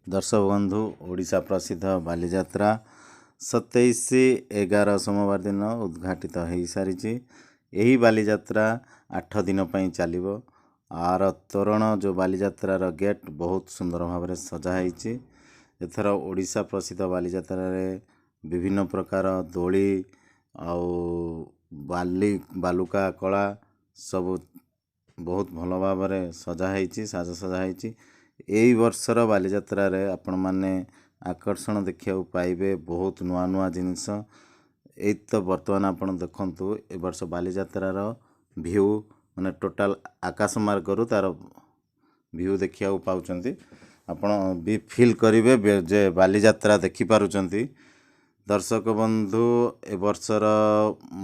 ଦର୍ଶକ ବନ୍ଧୁ, ଓଡ଼ିଶା ପ୍ରସିଦ୍ଧ ବାଲିଯାତ୍ରା 27/11 ସୋମବାର ଦିନ ଉଦ୍ଘାଟିତ ହୋଇସାରିଛି। ଏହି ବାଲିଯାତ୍ରା 8 ଦିନ ପାଇଁ ଚାଲିବ। ଆର ତୋରଣ, ଯେଉଁ ବାଲିଯାତ୍ରାର ଗେଟ୍, ବହୁତ ସୁନ୍ଦର ଭାବରେ ସଜା ହେଇଛି। ଏଥର ଓଡ଼ିଶା ପ୍ରସିଦ୍ଧ ବାଲିଯାତ୍ରାରେ ବିଭିନ୍ନ ପ୍ରକାର ଦୋଳି ଆଉ ବାଲି ବାଲୁକା କଳା ସବୁ ବହୁତ ଭଲ ଭାବରେ ସଜା ହେଇଛି, ସାଜସଜା ହେଇଛି। ଏଇ ବର୍ଷର ବାଲିଯାତ୍ରାରେ ଆପଣମାନେ ଆକର୍ଷଣ ଦେଖିବାକୁ ପାଇବେ, ବହୁତ ନୂଆ ନୂଆ ଜିନିଷ। ଏଇ ତ ବର୍ତ୍ତମାନ ଆପଣ ଦେଖନ୍ତୁ ଏ ବର୍ଷ ବାଲିଯାତ୍ରାର ଭିଉ, ମାନେ ଟୋଟାଲ୍ ଆକାଶ ମାର୍ଗରୁ ତା'ର ଭିଉ ଦେଖିବାକୁ ପାଉଛନ୍ତି। ଆପଣ ବି ଫିଲ୍ କରିବେ ଯେ ବାଲିଯାତ୍ରା ଦେଖିପାରୁଛନ୍ତି। ଦର୍ଶକ ବନ୍ଧୁ, ଏ ବର୍ଷର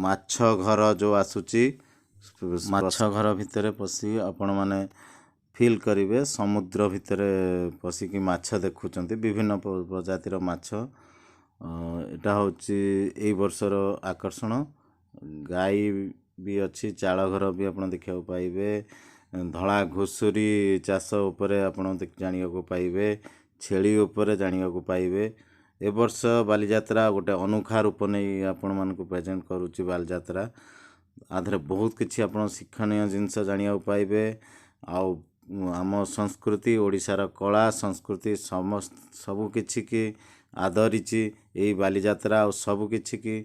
ମାଛ ଘର ଯେଉଁ ଆସୁଛି, ମାଛ ଘର ଭିତରେ ପଶି ଆପଣମାନେ ଫିଲ୍ କରିବେ ସମୁଦ୍ର ଭିତରେ ପଶିକି ମାଛ ଦେଖୁଛନ୍ତି, ବିଭିନ୍ନ ପ୍ରଜାତିର ମାଛ। ଏଇଟା ହେଉଛି ଏଇ ବର୍ଷର ଆକର୍ଷଣ। ଗାଈ ବି ଅଛି, ଚାଳ ଘର ବି ଆପଣ ଦେଖିବାକୁ ପାଇବେ। ଧଳା ଘୁଷୁରୀ ଚାଷ ଉପରେ ଆପଣ ଜାଣିବାକୁ ପାଇବେ, ଛେଳି ଉପରେ ଜାଣିବାକୁ ପାଇବେ। ଏ ବର୍ଷ ବାଲିଯାତ୍ରା ଗୋଟେ ଅନୋଖା ରୂପ ନେଇ ଆପଣମାନଙ୍କୁ ପ୍ରେଜେଣ୍ଟ କରୁଛି ବାଲିଯାତ୍ରା। ଆ ଦେହରେ ବହୁତ କିଛି ଆପଣ ଶିକ୍ଷଣୀୟ ଜିନିଷ ଜାଣିବାକୁ ପାଇବେ, ଆଉ ଆମ ସଂସ୍କୃତି, ଓଡ଼ିଶାର କଳା ସଂସ୍କୃତି ସମସ୍ତ ସବୁ କିଛିକି ଆଦରିଛି ଏଇ ବାଲିଯାତ୍ରା, ଆଉ ସବୁ କିଛିକି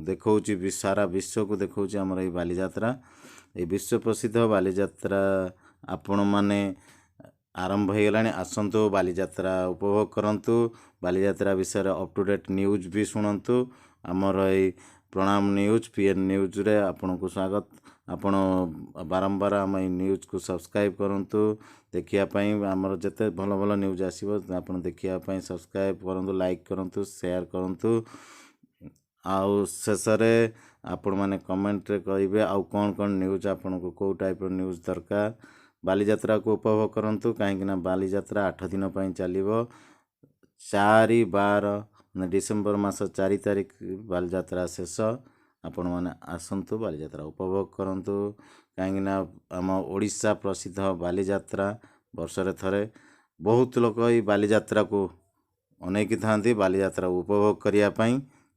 ଦେଖାଉଛି, ସାରା ବିଶ୍ୱକୁ ଦେଖାଉଛି ଆମର ଏଇ ବାଲିଯାତ୍ରା। ଏଇ ବିଶ୍ୱ ପ୍ରସିଦ୍ଧ ବାଲିଯାତ୍ରା ଆପଣମାନେ ଆରମ୍ଭ ହେଇଗଲାଣି। ଆସନ୍ତୁ, ବାଲିଯାତ୍ରା ଉପଭୋଗ କରନ୍ତୁ, ବାଲିଯାତ୍ରା ବିଷୟରେ ଅପ୍ ଟୁ ଡେଟ୍ ନ୍ୟୁଜ୍ ବି ଶୁଣନ୍ତୁ। ଆମର ଏଇ ପ୍ରଣାମ ନ୍ୟୁଜ୍, ପିଏନ୍ ନ୍ୟୁଜ୍ରେ ଆପଣଙ୍କୁ ସ୍ୱାଗତ। ଆପଣ ବାରମ୍ବାର ଆମ ଏଇ ନ୍ୟୁଜ୍କୁ ସବସ୍କ୍ରାଇବ୍ କରନ୍ତୁ ଦେଖିବା ପାଇଁ। ଆମର ଯେତେ ଭଲ ଭଲ ନ୍ୟୁଜ୍ ଆସିବ ଆପଣ ଦେଖିବା ପାଇଁ ସବସ୍କ୍ରାଇବ୍ କରନ୍ତୁ, ଲାଇକ୍ କରନ୍ତୁ, ସେୟାର କରନ୍ତୁ। ଆଉ ଶେଷରେ ଆପଣମାନେ କମେଣ୍ଟରେ କହିବେ ଆଉ କ'ଣ କ'ଣ ନ୍ୟୁଜ୍ ଆପଣଙ୍କୁ, କେଉଁ ଟାଇପ୍ର ନ୍ୟୁଜ୍ ଦରକାର। ବାଲିଯାତ୍ରାକୁ ଉପଭୋଗ କରନ୍ତୁ, କାହିଁକିନା ବାଲିଯାତ୍ରା 8 ଦିନ ପାଇଁ ଚାଲିବ। 4/12, ମାନେ ଡିସେମ୍ବର ମାସ 4 ତାରିଖ ବାଲିଯାତ୍ରା ଶେଷ। ଆପଣମାନେ ଆସନ୍ତୁ, ବାଲିଯାତ୍ରା ଉପଭୋଗ କରନ୍ତୁ, କାହିଁକିନା ଆମ ଓଡ଼ିଶା ପ୍ରସିଦ୍ଧ ବାଲିଯାତ୍ରା ବର୍ଷରେ ଥରେ। ବହୁତ ଲୋକ ଏଇ ବାଲିଯାତ୍ରାକୁ ଅନେଇକି ଥାଆନ୍ତି ବାଲିଯାତ୍ରା ଉପଭୋଗ କରିବା ପାଇଁ।